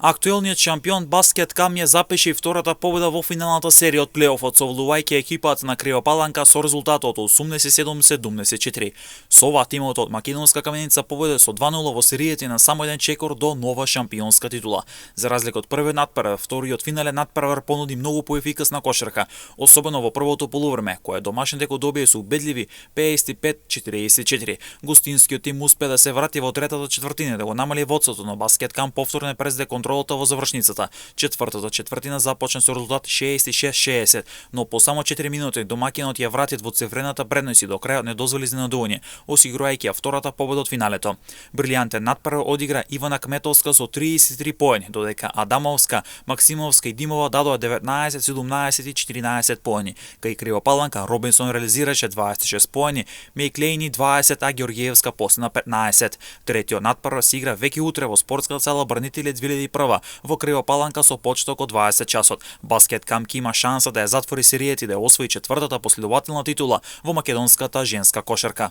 Актуелниот шампион Баскет Кам ја запише и втората победа во финалната серија од плеофот, совладувајќи екипата на Кривопаланка со резултатот 87-74. Со ова тимот од Македонска Каменица победе со 2-0 во серијата на само еден чекор до нова шампионска титула. За разлика од првиот надпревар, вториот финален надпревар понуди многу поефикасна кошарка, особено во првото полувреме, кое домашните го добие со убедливи 55-44. Гостинскиот тим успе да се врати во третата четвртина да го намали водството, но Баскет Кам повторно не презеде контролата во завршницата. Четвртата четвртина започна со резултат 66-60, но по само 4 минути домаќинот ја вратит во цифрената предност и до крајот не дозволи изненадување, осигурувајќи ја втората победа од финалето. Брилјантен надпревар одигра Ивана Кметовска со 33 поени, додека Адамовска, Максимовска и Димова дадоа 19, 17 и 14 поени. Кај Кривопаланка Робинсон реализираше 26 поени, Мејклејни 20, а Георгиевска постигна 15. Третиот надпревар се игра веќе утре во спортската сала Бранители 2001 во Кривопаланка со почеток од 20 часот. Баскет Кам има шанса да ја затвори серијата и да ја освои четвртата последователна титула во македонската женска кошарка.